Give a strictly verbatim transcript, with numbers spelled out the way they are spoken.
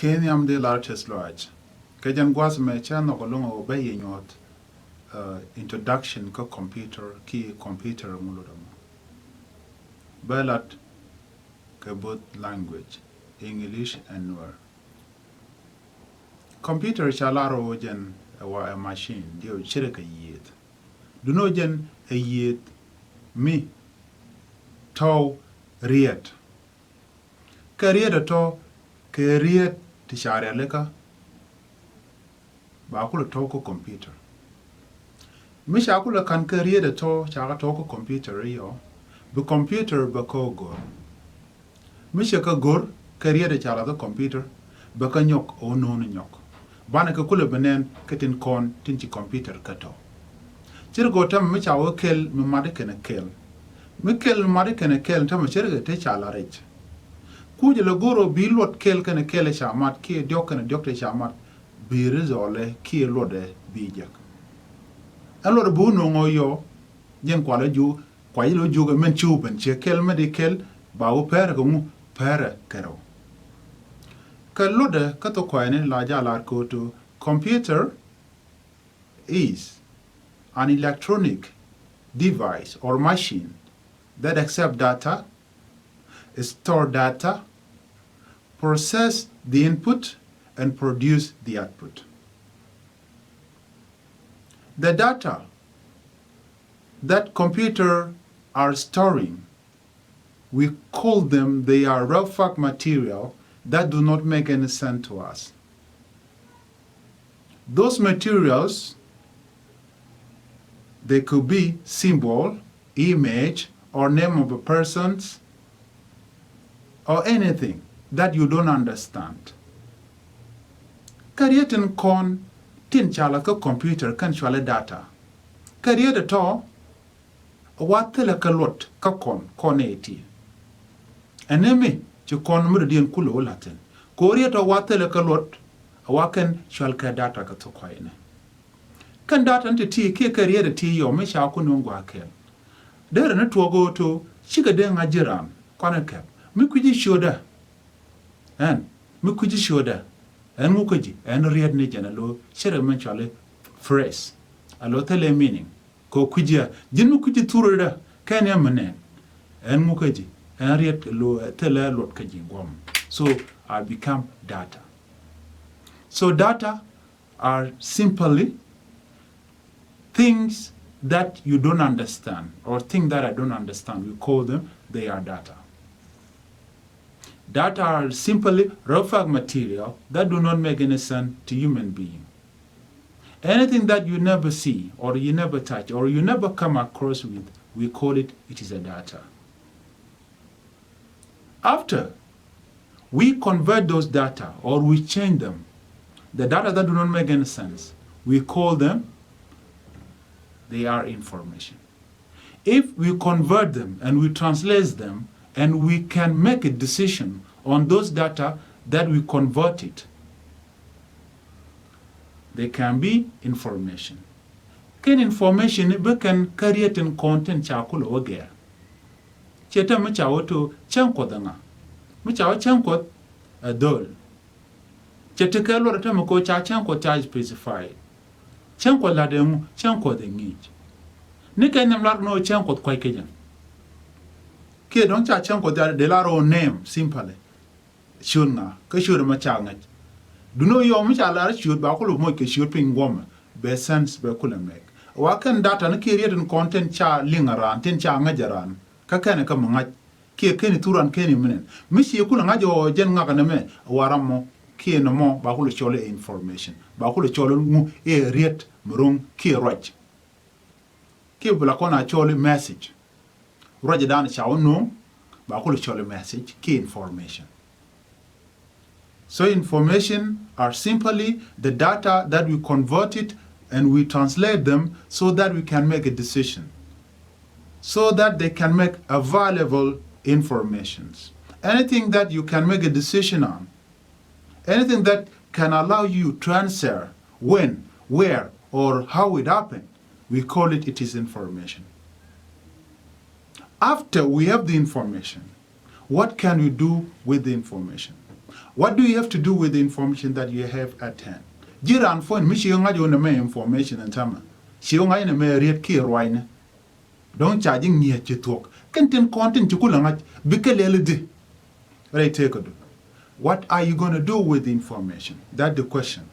Kɛ nhiam di lar tɛth lɔaac. Kɛ jɛn gua̱a̱th mɛ cä nhɔk ɛlɔ̱ŋ ɛ wä bä yɛ nyuɔ̱th, uh, introduction kä computer ki computer ŋu lotdɛ mɔ. Bä lat kɛ both language, English and Nuer. Computer ca lar ɛ wä jɛn ɛ wa ɛ machine diɛw ce̱tkɛ yiëëth. Duŋni ɛ jɛn ɛ yiëëth mi tɔ̱w riet. Kɛ riet ɛ tɔ̱ kɛ riet ti ca rialikä, ba kulɛ tɔ̱w kä computer. Mi ca kulɛ ka̱n kɛ riet ɛ tɔ̱ ca kɛ tɔ̱w kä computer i̱ yɔ, bi computer bɛ kä go̱r. Mi cɛ kɛ go̱r kɛ riet ɛ ca lath kä computer, bɛ kä nyɔk ɛ wä no̱o̱ŋ ni nyɔk. Banɛ kɛ kulɛ bi nɛn kä tin kɔn tin ci computer kä tɔ̱. Ce̱tkɛ ɣöö tämɛ mi ca wä kɛl mi mat kɛnɛ kɛl. Mi kɛl mi mat kɛnɛ kɛl tämɛ ce̱tkɛ te ca la rɛc. Kucɛ lɛ go̱r ɣöö bi luɔt kɛl kɛnɛ kɛl ca mat kiɛ diɔ̱k kɛnɛ diɔ̱k te ca mat, bi ri dhɔlɛ kiɛ luɔtdɛ bi jek. Ɛn luɔtdɛ bi wä no̱o̱ŋ ɣöö yɔ jɛn kualɛ ju kuac ilɛ wä jiök ɛ mɛn ci wä ben ciɛ kɛl mɛ di kɛl ba wä pɛrɛ kɛ ŋu, pɛrɛ kɛ rɛw. Kɛ luɔtdɛ kä thok kɔɛni la ja lar kɛ ɣöö to computer is an electronic device or machine that accept data, store data, process the input, and produce the output. The data that computer are storing, we call them, they are raw fact material that do not make any sense to us. Those materials, they could be symbol, image, or name of a persons, or anything that you don't understand. Kä riet tin kɔn tin ca lath kä computer kɛn cualɛ data. Kä riet ɛ tɔ̱ wa thilɛ kɛ luɔt kä kɔn, kɔn ɛ ti. Ɛn ni mi ci kɔn mi dɔ̱diɛn kulɛ wä la̱thin. Kɛ ɣöö riet tɔ̱ wa thilɛ kɛ luɔt, wa kɛn cual kɛ data kɛ thok kɔ̱a̱cni. Kɛn data ni ti ti kiɛ kɛ riet ti ti yɔ mi ca kun ni wä gua̱a̱th kɛl. Derɛ ni tuɔɔk ɣöö to cikɛ dee ŋa̱c ji̱ raan kɔn ɛ kɛp mi kui̱ci ciötdä. Ɛn mi kui̱ci ciötdä. Ɛn ŋu kä ji̱ ɛn riet ni jɛn alo ce̱tkɛ mɛn cuali phrase. Alo thilɛ meaning. Kɛ kui̱ci a ji̱n mi kui̱ci thurɛ dä kɛn yɛ mi nɛn. Ɛn ŋu kä ji̱ ɛn riet lo thilɛ luɔt kä ji̱ guɔm. So I become data. So data are simply things that you don't understand or things that I don't understand. We call them, they are data. Data are simply raw fact material that do not make any sense to human being. Anything that you never see or you never touch or you never come across with, we call it, it is a data. After we convert those data or we change them, the data that do not make any sense, we call them, they are information. If we convert them and we translate them and we can make a decision on those data that we converted, they can be information. Kɛn information ni bi kɛn kä riet tin kɔn tin ca kulɛ wä gɛr. Ciɛ tɛm mi ca wä to cäŋ kuɔth ɛŋa? Mi ca wä cäŋ kuɔth ɛ dhöl. Cɛ ti kɛ luɔt ɛ tɛm mi ko ca cäŋ kuɔth ca specify. Cäŋ kuɔth lat ɛŋu? Cäŋ kuɔth ɛ ŋi̱i̱c. Ni kɛ nhiam lar ni wä cäŋ kuɔth kuac kɛ jɛn. Kiɛ dɔ̱ŋ ca cäŋ kuɔth ca dee lar wä name simply. Ciöt ŋa kä ciöt ɛmɛ ca ŋäc. Duno yɔm mi ca lar ciöt ba kulɛ moc kɛ ciöt piny guɔmɛ bɛ sense bɛ kulɛ mɛk. Wa kɛn data ni kiɛ riet in kɔn tin ca liŋ a raan tin ca ŋäc a raan kä kɛn kä mi ŋa̱c kiɛ kɛn i thur raan kɛn i minen mi ci kulɛ ŋa̱c ɔ jɛn ŋak ni mɛ wa ram mɔ kiɛ ni mɔ ba kulɛ cɔl i information ba kulɛ cɔl ŋu i riet mi ro̱ŋ kiɛ ruac. Kiɛ bi la kɔn a cɔl i message. Ruacɛ dan ca wä no̱o̱ŋ ba kulɛ cɔl i message kiɛ information. So information are simply the data that we convert it and we translate them so that we can make a decision, so that they can make a valuable informations. Anything that you can make a decision on, anything that can allow you to answer when, where, or how it happened, we call it, it is information. After we have the information, what can we do with the information? What do you have to do with the information that you have at hand? Ji̱ raan puɔ̱ny mi ci ŋa̱c ɣöö nɛmɛ information ɛn täämɛ, ci ɣöö ŋa̱c nɛmɛ riet kiɛ ruacni. Dɔ̱ŋ ca ji̱ ŋi̱eec ci thuɔ̱k kɛn tin kɔn tin ci kulɛ ŋa̱c bikɛ lɛl i̱di. Rɛy tëëkädu, what are you gonna do with the information? That the question.